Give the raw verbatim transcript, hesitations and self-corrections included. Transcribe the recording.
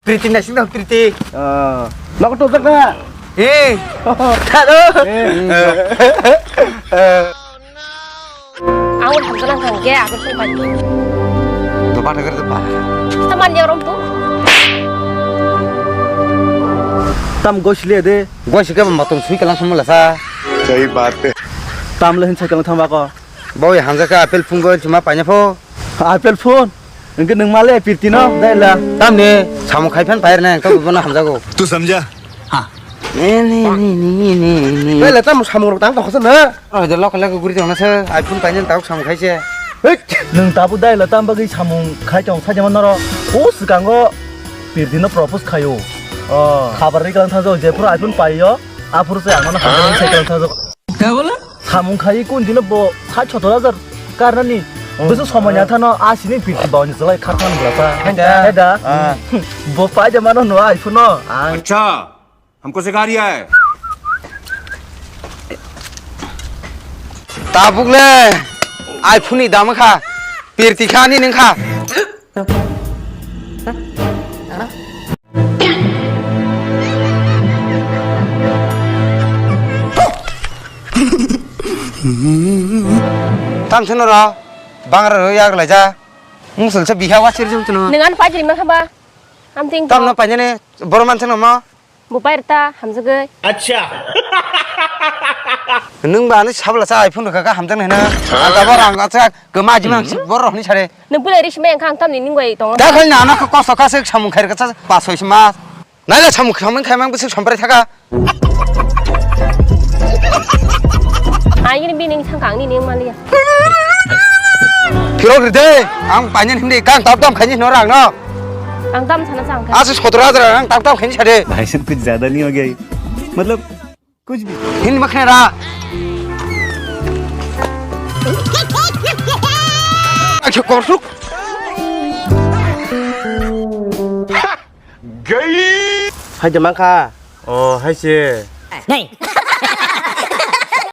Priti naising dong, Priti. Ah, nok to jaga. Eh. Hello. Eh. Ang wal hamjalang thang ge, abang sung pai. Dopa thang ge, dopa. Teman ya rompu. Tam gosli de. Gosli ke matong sui kalang semula sa. Sahi baat hai. Tam le hin sai kalang thang ba ko. Boi hamjak khe apple phone goi chuma paina pho. Apple phone? Engke nung male pirti no, dai la. Tamni samung khai phan pair na, engke bono hamjago. Tu samjha? Ha. Ne, ne, ne. Dai la tam samung rok tang tokhosa na. Oh, de lok lok guri tong na se, iPhone paina tau samung khai se. Hei. Nung tabu dai la tam bagwi samung khai tong sa jama noro. O swkango pirti no propose khayo. Oh. Khabar ri kalang thajo, je phuru iPhone paiyo, a phuru se ang no hamjak sai kalang thajo. Kya bola? Samung khai kun dino bo sat sotor hajar karnani. Oh. Bwswk somoi ya thano a sini pirti bawni jolai kharkhan bwlasa. Heda. Heda. Ah. Bo pai de mano no iPhone no. Ang. Acha, humko sikha riya hai. Tabuk le iPhone ni dam kha. Pirti kha ni nung kha. Tam seno ro, bangra ro yak lai ja. Musul se biha wa sir jum tuno. Nung an pajri ma khaba. Am ting. Tam no pajane, boro man seno mo. Bo pairta, hamjagoi. Acha. Nung ba ani sabla sa iPhone ka ka hamjang na. Ada ba rang acha, kema ajima boro ni sare. Nung pulai ri sima yang khang tam ni ning bai tong. Da khal na na ko so ka se samung khair ka sa pa soi sima. Nai la samung khamang khaimang bisik samprai thaka. Ai ni bini thang kang ni ni maliya. Phirok ride, ang painyan hindi kang tap tam khaini no rang no. Ang tam sana sang kha. Asi sotor hajar ang tap tam khaini sade. भाई साहब कुछ ज्यादा नहीं हो गया ये? मतलब कुछ भी। Hindi makhne ra. Akhir korsuk. Hai de mangkha. Oh, hai se. Nei.